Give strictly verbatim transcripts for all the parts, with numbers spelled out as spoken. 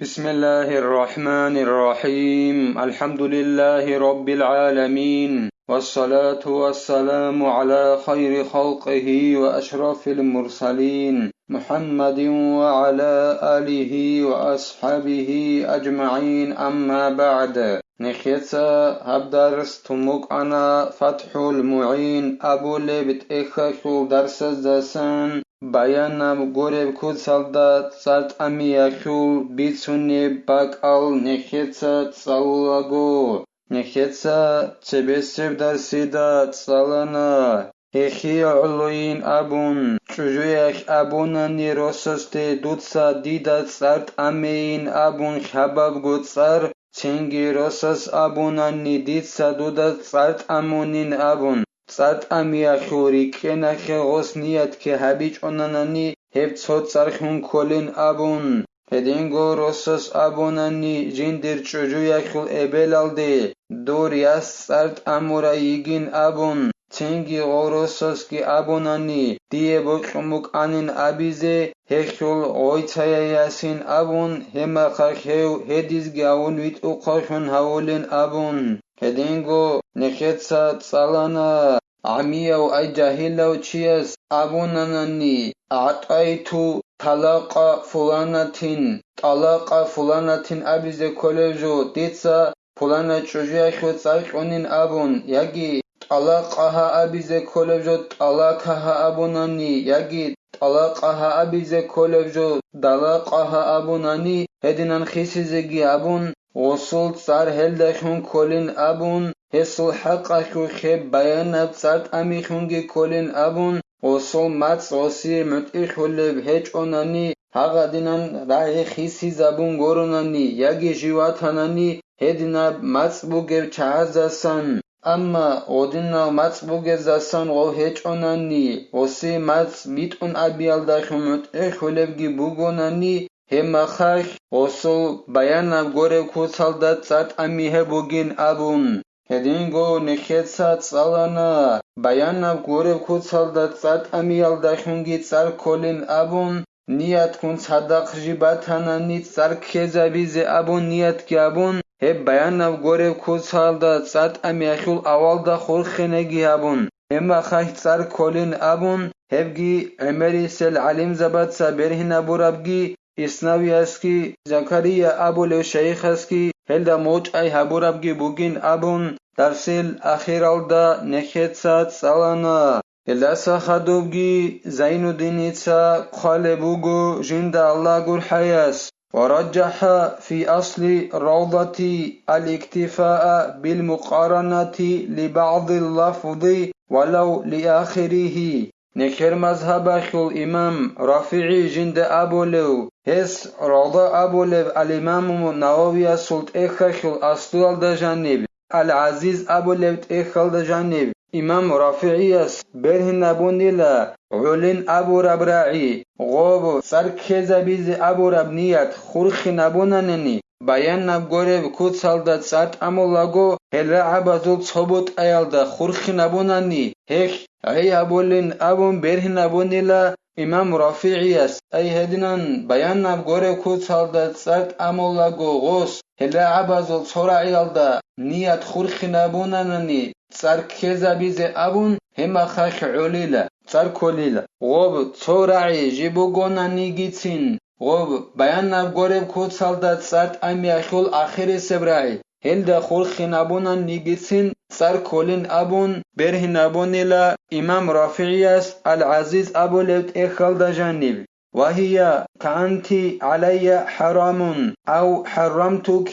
بسم الله الرحمن الرحيم. الحمد لله رب العالمين. والصلاة والسلام على خير خلقه وأشرف المرسلين محمد وعلى آله وأصحابه أجمعين. أما بعد. Нехеца гьаб дарс тумукъана ФатхӀул МугӀин абулеб тӀехьалъул дарсаздасан баянаб гуреб куцалда цӀар тӀамиялъул бицунеб бакӀал нехеца цӀалулаго. Нехеца цебесеб дарсида цӀалана, гьехие гӀолойин абун, чӀужуялъ абунани росасде дуца дида цӀар тӀамейин абун хабабго цӀар, цинги росас абунани дица дуда цӀар тӀамунин абун, цӀар тӀамиялъул рикӀкӀенахъе гъос ниятги гьабичӀонанани гьеб цо цӀар хьун кколин абун. Гьединго росас абунани жиндир чӀужуялъул эбелалде, дур яс цӀар тӀамурай йигин абун, цинги гъоросасги абунани, дие бокьун букӀанин абизе, гьелъул гъойцаяй ясин абун, гьемахъа гьев гьедизги авун витӀухъаллъун гьавулин абун. Гьединго нехеца цӀалана, гӀамияв ай жагьилав чияс абунанани, «АгӀтӀайту талакъа фуланатин, тӀалакъа фуланатин» абизе кколев жо, дица пулана чӀужуялъул цӀар кьунин абун, яги «тӀалакъагьа» абизе кколев жо, «тӀалакагьа» абунани, яги «тӀалакъагьа» абизе кколев жо, «далакъагьа» абунани, гьединан хисизеги абун, гъосул цӀар гьелда хьун кколин абун, гьесул хӀакъалъулъ гьеб баянаб цӀар тӀамихунги кколин абун, гъосул мацӀ гъосие мутӀигӀлъулеб гьечӀонани, гьагъадинан рагӀи хисизабун горонани яги жив ватанани, гьединаб мацӀ бугев чагӀаздасан, амма гъодинал мацӀ бугезасан гъов гьечӀонани, гъосие мацӀ битӀун абиялдалъун мутӀигӀлъулебги бугонани, гьебмахалъ гъосул баянаб гуреб куцалда цӀар тӀамизе бугин абун. Гьединго нехеца цӀалана, баянаб гуреб куцалда цӀар тӀамиялдалъунги цӀар кколин абун, ниятгун цадахъ жиб батанани цӀар ккезабизе абун ниятги абун, гьеб баянаб гуреб куцалда цӀар тӀамиялъул авалда хурхинеги абун, гьебмахалъ цӀар кколин абун, гьебги гӀемерисел гӀалимзабаца бергьинабурабги, Иснавиясги, Закария абулев шайихасги гьелда мочӀай гьабурабги бугин абун, дарсил ахиралда нехеца цӀалана. Гьелдаса хадубги Зайнуддиница хъвалеб буго жинда Аллагь гурхӀаяс: «ورجح في أصل الروضة الاكتفاء بالمقارنة لبعض اللفظ ولو لآخره». Нехер мазгьабалъул имам РафигӀи жинда абулев, гьес Равда абулеб ал-Имаму Нававиясул тӀехьалъул аслуялда жаниб, Ал-ГӀазиз абулеб тӀехьалда жаниб, имам РафигӀияс бергьинабунила гӀолин абураб рагӀи, гъоб цӀар ккезабизе абураб ният хурхинабунанани, баянаб гуреб куцалда цӀар тӀамулаго гьел рагӀабазул цо бутӀаялда хурхинабунани, гьелъ гӀей гьабулин абун бергьинабунила имам РафигӀияс, ай гьединан баянаб гуреб куцалда цӀар тӀамулаго гъос гьел рагӀабазул цо рагӀиялда ният хурхинабунанани цӀар ккезабизе абун, гьебмахалъ гӀолила, цӀар кколила. Гъоб цо рагӀи жиб бугонанигицин, гъоб баянаб гуреб куцалда цӀар тӀамиялъул ахирисеб рагӀи, гьелда хурхинабунанигицин цӀар кколин абун бергьинабунила имам РафигӀияс Ал-ГӀазиз абулеб тӀехьалда жаниб. وهي كأنت علي حرام أو حرمتك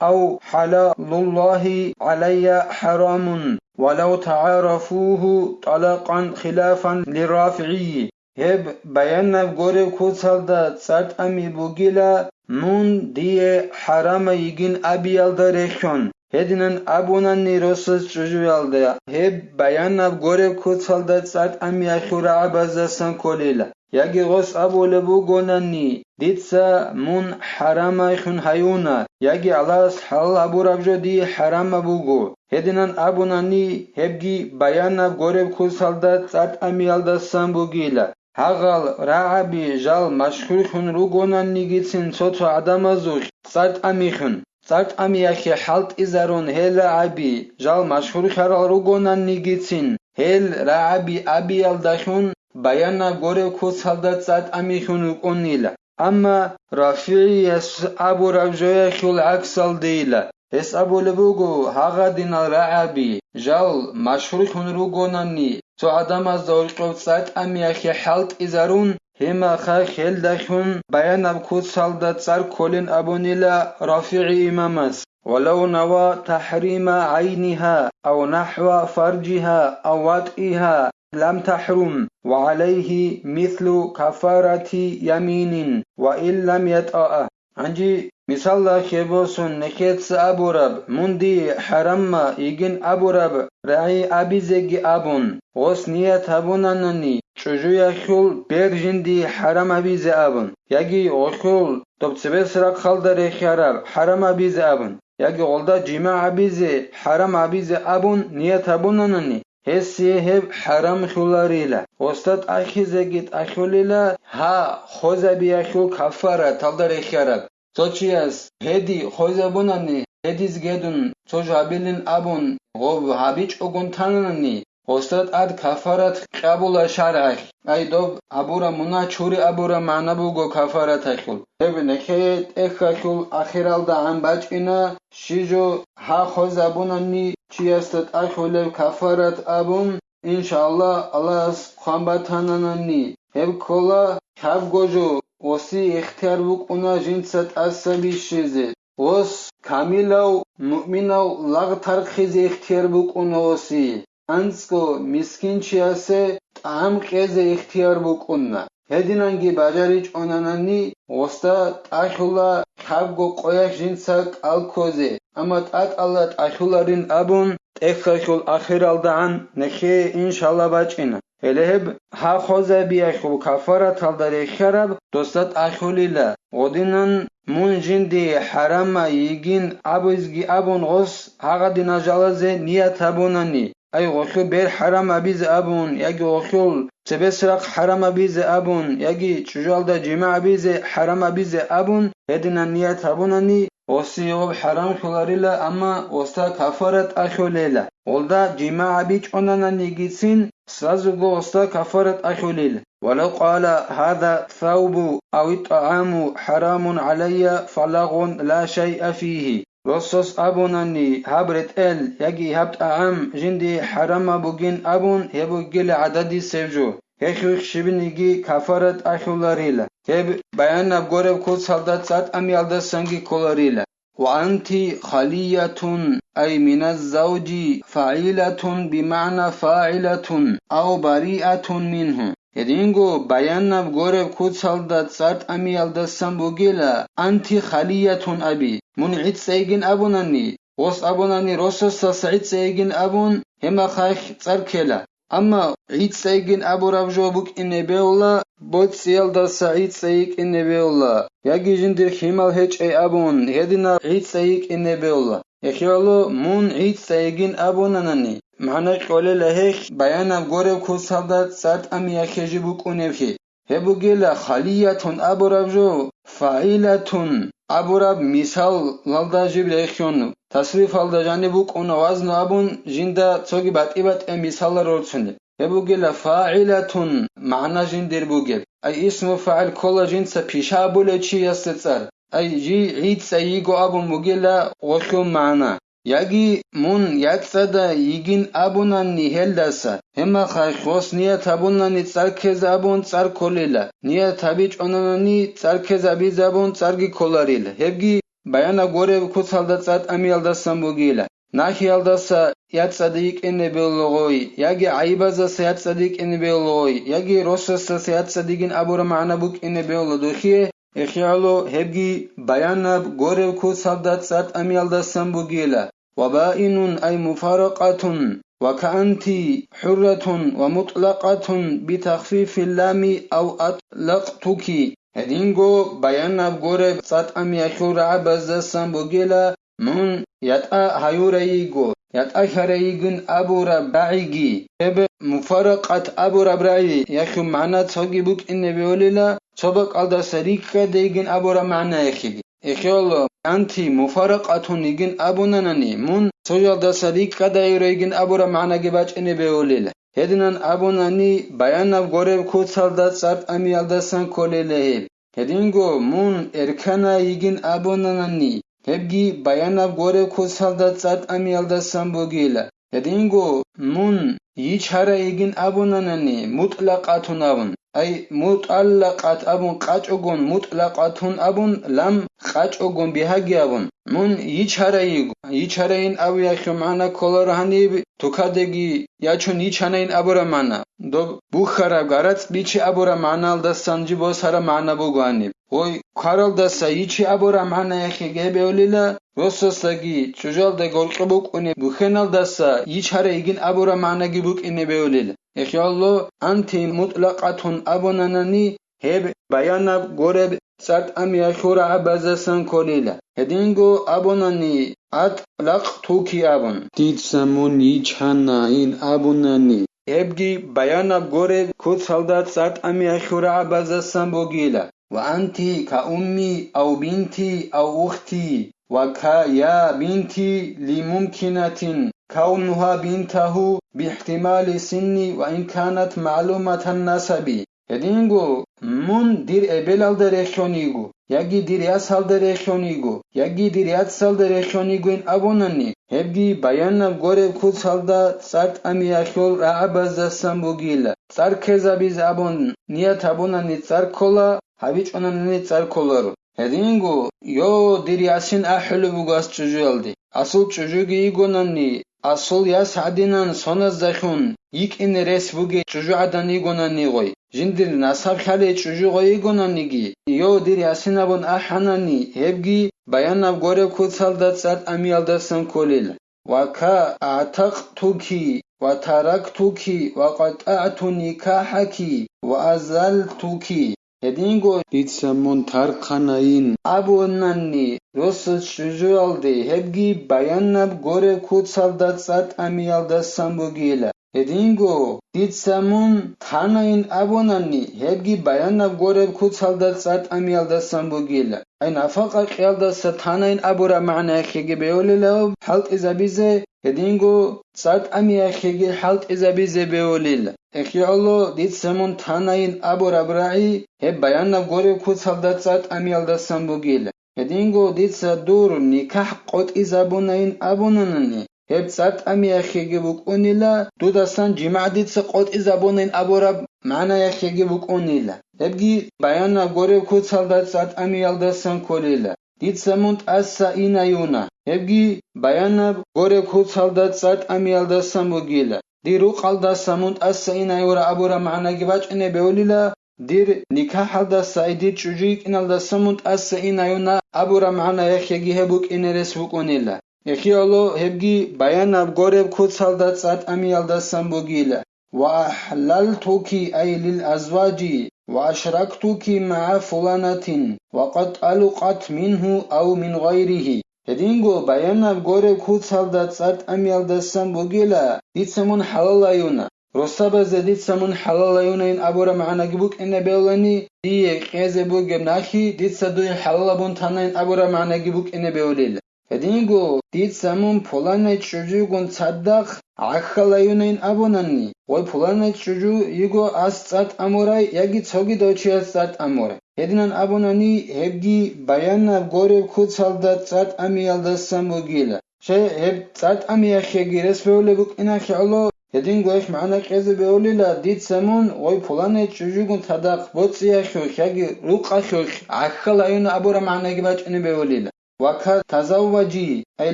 أو حلال الله علي حرام ولو تعارفوه طلاقا خلافا للرافعي. Гьеб баянаб гуреб куцалда цӀар тӀами бугила, мун дие хӀарамай йигин абиялда рехьун, гьединан абунани росас чӀужуялда, гьеб баянаб гуреб куцалда цӀар тӀамиялъул рагӀабаздасан кколила. Яги гъос абулеб бугонани, дица мун хӀарамайхун гьаюна, яги Аллагьас хӀалал гьабураб жо дие хӀарамаб буго, гьединан абунани, гьебги баянаб гуреб куцалда цӀар тӀамиялдасан бугила. гьагъал рагӀаби жал машгьурлъун ругонаннигицин цо-цо гӀадамазулъ цӀар тӀамихьун, цӀар тӀамиялъе хӀалтӀизарун гьел рагӀаби жал машгьурлъарал ругонаннигицин, гьел рагӀаби абиялдалъун баянаб гореб куцалда цӀар тӀамихьун рукӀунила. Амма РафигӀияс абураб жоялъул гӀаксалдейила. Гьес абулеб буго, гьагъадинал рагӀаби жал машгьурлъун ругонани, цо гӀадамазда гьоркьов цӀар тӀамиялъе хӀалтӀизарун, гьеб мехалъ гьелдалъун баянаб куцалда цӀар кколин абунила РафигӀи имамас: «Валав нава тахӀрима гӀайниха ав нахӀва фаржиха ав ватӀиха лам тахӀрум, ва гӀалайхи мислу кафарати яминин, ва ин лам ятӀа». Гьанже мисалалъе босун, нехеца абураб, мун дие хӀарамма йигин абураб рагӀи абизеги абун, гъос ният гьабунанани, чӀужуялъул бер жиндие хӀарам абизе абун, яги гъолъул доб цебес рахъалда рехиараб хӀарам абизе абун, яги гъолда жимагӀ абизе хӀарам абизе абун ният гьабунанани, гьесие гьеб хӀарамлъуларила, гъосда тӀахьизеги тӀахьулила гьа хозабиялъул кафараталда рехиараб. Цо чияс гьеди хозабунани, гьедизги гьедун цо жо гьабилин абун, гъоб гьабичӀогун тананани, гъосда тӀад кафарат кьабула шаргӀалъ. Ай доб абура мунагь чури абура магӀна буго кафараталъул. Гьеб нехее тӀехьалъул ахиралдагӀан бачӀина, щи жо гьа хозабунани чиясда тӀахьулеб кафарат абун, иншааллагь, Аллагьас хъван батананани, гьеб ккола кабго жо, гъосие ихтияр букӀуна жинца тӀаса бищизе. Гъос камилав муъминав лагъ тархъизе ихтияр букӀуна гъосие, анцӀго мискинчиясе тӀагӀам кьезе ихтияр букӀуна. Гьединанги бажаричӀонанани, гъосда тӀахьула кабго къоялъ жинца кӀал ккозе, амма тӀатӀала тӀахьуларин абун, тӀехьалъул ахиралдагӀан нехее иншалла бачӀина. Гьеле гьеб гьа хозабиялъул кафараталда рехиараб досда тӀахьулила, гъодинан мун жиндие хӀарамма йигин абизги абун гъос гьагъадинал жалазе ният гьабунани, ай гъолъул бер хӀарам абизе абун, яги гъолъул цебесрахъ хӀарам абизе абун, яги чӀужуялда жимагӀ абизе хӀарам абизе абун, гьединан ният гьабунани, гъосие гъоб хӀарамлъуларила, амма гъосда кафарат тӀахьулела, гъолда жимагӀ гьабичӀонананигицин, сразуго гъосда кафарат тӀахьулел. Валав къала: «Гьаза саубу ав тӀагӀаму хӀарамун гӀалайя», фалагъун ла шайъа фигьи. Росас абунани, гьаб ретӀел яги гьаб тӀагӀам жиндие хӀарамаб бугин абун, гьеб бугила гӀададисеб жо, гьелъухъ щибниги кафарат тӀахьуларила. Гьеб баянаб гореб куцалда цӀар тӀамиялдасанги кколарила. «Ва анти халиятун», ай миназ завжи фагӀилатун бимагӀна фагӀилатун ав бариатун мингьу. Гьединго баянаб гореб куцалда цӀар тӀамиялдасан бугила, анти халиятун аби, мун гӀицӀцӀайгин абунани, гъос абунани росасдаса гӀицӀцӀайгин абун, гьеб мехалъ цӀар ккела. Амма гӀицӀцӀайгин абураб жо букӀине бегьула, боцӀиялдаса гӀицӀцӀай йикӀине бегьула, яги жиндир химал гьечӀей абун, гьединаб гӀицӀцӀай йикӀине бегьула. Эхиялъ мун гӀицӀцӀайгин абунанани, магӀна кьолела гьелъ баянаб гореб куцалда цӀар тӀамиялъе жиб букӀунеблъи. Гьеб бугила халиятун абураб жо, фагӀилатун абураб мисалалда жиб рехиюн, тасрифалда жаниб букӀуна вазну абун, жинда цоги батӀи-батӀи мисалал рорцунеб. Гьеб бугила фагӀилатун, магӀна жиндир бугеб. Ай исму фагӀил ккола жинца пиша абулев чиясда цӀар. Ай жий гӀицӀцӀай йиго абун бугила гъолъул магӀна. Яги мун яцӀцӀада йигин абунани гьелдаса, гьеб мехалъ гъос ният гьабунани цӀар ккезе абун цӀар кколила, ният гьабичӀонанани цӀар ккезе абизе абун цӀарги кколарила, гьебги баянаб гореб куцалда цӀар тӀамиялдасан бугила. Нахьиялдаса яцӀцӀада йикӀине бегьула гъой, яги гӀайибаздаса яцӀцӀада йикӀине бегьула гъой, яги росасдаса яцӀцӀада йигин абураб магӀна букӀине бегьула духье, эхиялъ гьебги баянаб гореб куцалда цӀар тӀамиялдасан бугила. «Ва баинун», ай муфаракъатун, «ва каанти хӀурратун ва мутӀлакъатун битахфифил лами ав атӀлакътуки». Гьединго баянаб гореб цӀар тӀамиялъул рагӀабаздасан бугила, мун ятӀа гьаюрай йиго, ятӀа хьарай йигин абураб рагӀиги, гьеб муфаракъат абураб рагӀи яхъуб магӀна цоги букӀине бегьулила, цо бакӀалдаса рикӀкӀаде йигин абураб магӀна яхъиги. Эхиялъул анти муфаракъатун йигин абунанани, мун цоялдаса рикӀкӀадайура йигин абураб магӀнаги бачӀине бегьулила. Гьединан абунани, баянаб гореб куцалда цӀар тӀамиялдасан кколила гьеб. Гьединго мун эркана йигин абунанани, гьебги баянаб гореб куцалда цӀар тӀамиялдасан бугила. Гьединго мун йичара йигин абунанани, мутӀлакъатун абун, ай, мутӀаллакъат абун къачӀогун, мутӀлакъатун абун, лам къачӀогун бигьаги абун, мун йичара йиго, йичарайин абу яхъе магӀна кколаро гьаниб, тукадеги ячун йичанайин абураб магӀна, доб бухьараб гарацӀ бичи абураб магӀналдасан жи босараб магӀна буго гьаниб. Гъой кваралдаса йичи абураб магӀна яхъе гьеб бегьулила, росасдаги чӀужуялда горкье букӀунеб бухьеналдаса йичара йигин абураб магӀнаги букӀине бегьулила. Эхиялъул анти мутӀлакъатун абунанани, гьеб баянаб гореб цӀар тӀамиялъул рагӀабаздасан кколила. Гьединго абунани, атӀлакътуки абун, дица мун йичанайин абунани, гьебги баянаб гореб куцалда цӀар тӀамиялъул рагӀабаздасан бугила. Ва анти ка умми ав бинти ав ухти, ва ка я бинти ли мумкинатин каунугьа бинтагьу бихтимали синни ва ин канат маълуматан насаби. Гьединго мун дир эбелалда рехьон йиго, яги дир ясалда рехьон йиго, яги дир яцалда рехьон йигоин абунани, гьебги баянаб гореб куцалда цӀар тӀамиялъул рагӀабаздасан бугила. ЦӀар ккезабизе абун ният гьабунани цӀар ккола, гьабичӀунанани цӀар кколаро. Гьединго, йо, дир ясин ахӀулеб буго ас чӀужуялде. Асул чӀужуги йигонани, асул яс гӀадинан соназдалъун йикӀине рес бугей чӀужугӀадан йигонани гъой. Жиндир насаб лъалей чӀужу гъой йигонаниги, йо, дир ясин абун ахӀанани, гьебги баянаб гореб куцалда цӀар тӀамиялдасан кколел. Ва ка аътакътуки ва тарактуки ва къатӀагӀту никахӀаки ва азалтуки. Гьединго дица мун тархъанайин абунанни, росас чӀужуялде гьебги баянаб гореб куцалда цӀар тӀамиялдасан бугила. Гьединго дица мун танайин абунанни, гьебги баянаб гореб куцалда цӀар тӀамиялдасан бугила. Ай нафакъа кьиялдаса танайин абураб магӀна яхъеги бегьулилав хӀалтӀизабизе, гьединго цӀар тӀамиялъеги хӀалтӀизабизе бегьулил. Эхиялъул дица мун танайин абураб рагӀи, гьеб баянаб гореб куцалда цӀар тӀамиялдасан бугила. Гьединго дица дур никахӀ къотӀизабунайин абунанани, гьеб цӀар тӀамиялъеги букӀунила, дудасан жимагӀ дица къотӀизабунайин абураб магӀна яхъеги букӀунила. Гьебги баянаб гореб куцалда цӀар тӀамиялдасан кколила. Дица мун тӀаса инаюна, гьебги баянаб гореб куцалда цӀар тӀамиялдасан бугила. Дир рукъалдаса мун тӀаса инаюра абураб магӀнаги бачӀине бегьулила, дир никахӀалдаса ай дир чӀужу йикӀиналдаса мун тӀаса инаюна абураб магӀна яхъеги гьеб букӀине рес букӀунила. Эхиялъул гьебги баянаб гореб куцалда цӀар тӀамиялдасан бугила. Ва ахӀлалтуки ай лил азваджи ва ашрактуки магӀа фуланатин ва къад тӀалукъат мингьу ав мин гъайригьи. Гьединго баянаб гореб куцалда цӀар тӀамиялдасан бугила, дица мун хӀалалаюна. Росабазе дица мун хӀалалаюнайин абураб магӀнаги букӀине бегьулани, дие кьезе бугеб нахи дица дуе хӀалалабун танайин абураб магӀнаги букӀине бегьулел. Гьединго дица мун пуланай чӀужугун цадахъ гӀахьалаюнайин абунани, гъой пуланай чӀужу йиго ас цӀар тӀамурай яги цогидав чияс цӀар тӀамурай. Гьединан абунани, гьебги баянаб гореб куцалда цӀар тӀамиялдасан бугила. Щай гьеб цӀар тӀамиялъеги рес бегьулеб букӀиналъе гӀоло, гьединго гьелъ магӀна кьезе бегьулила, дица мун гъой пуланай чӀужугун цадахъ боцӀиялъухъ яги рукъалъухъ гӀахьалаюна абураб магӀнаги бачӀине бегьулила. Ва ка тазавважи, ай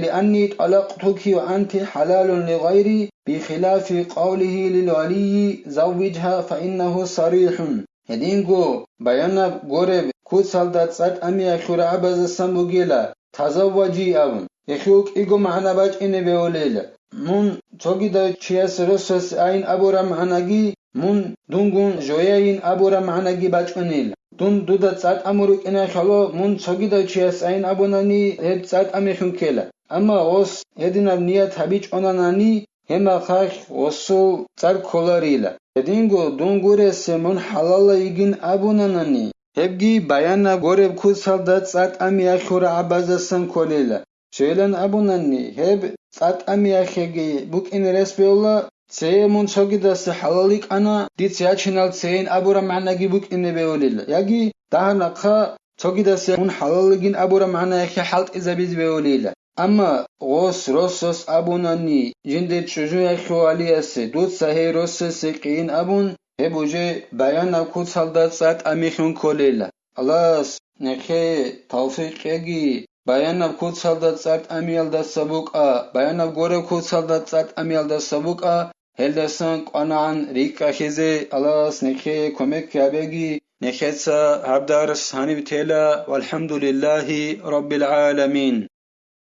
лианни тӀалакътуки ва анти хӀалалун лигъайри, бихилафи къавлигьи лил валийи, заввижгьа, фаиннагьу сарихӀун. Гьединго баянаб гореб куцалда цӀар тӀамиялъул рагӀабаздасан бугила, тазавважи абун. Гьелъул кӀиго магӀна бачӀине бегьулел. Мун цогидав чияс росас айин абураб магӀнаги, мун дунгун жояйин абураб магӀнаги бачӀунел. Дун дуда цӀар тӀамун рукӀиналъе гӀоло, мун цогидав чияс айин абунани, гьеб цӀар тӀамихьун ккела. Амма гъос гьединаб ният гьабичӀонанани, гьеб мехалъ гъосул цӀар кколарила. Гьединго дун гуресе мун хӀалалай йигин абунанани, гьебги баянаб гореб куцалда цӀар тӀамиялъул рагӀабаздасан кколила. Щайилан абунани, гьеб цӀар тӀамиялъеги букӀине рес бегьула, цее мун цогидаса хӀалал йикӀана, дица ячинал цейин абураб магӀнаги букӀине бегьулила, яги дагьаб нахъа цогидаса мун хӀалал йигин абураб магӀнаялъе хӀалтӀизабизе бегьулила. Амма гъос росас абунани, жиндир чӀужуялъул валиясе, дуца гьей росасе къийин абун, гьеб уже баянаб куцалда цӀар тӀамилъун кколела. Аллагьас нехее тавфикъ кьеги, баянаб куцалда цӀар тӀамиялдаса букӀа, баянаб гореб куцалда цӀар тӀамиялдаса букӀа, гьелдасан кӀванагӀан рикӀкӀалъизе Аллагьас нехее кумек гьабеги, нехеца гьаб дарс гьаниб тела, валхӀамдулиллагьи раббил гӀаламин.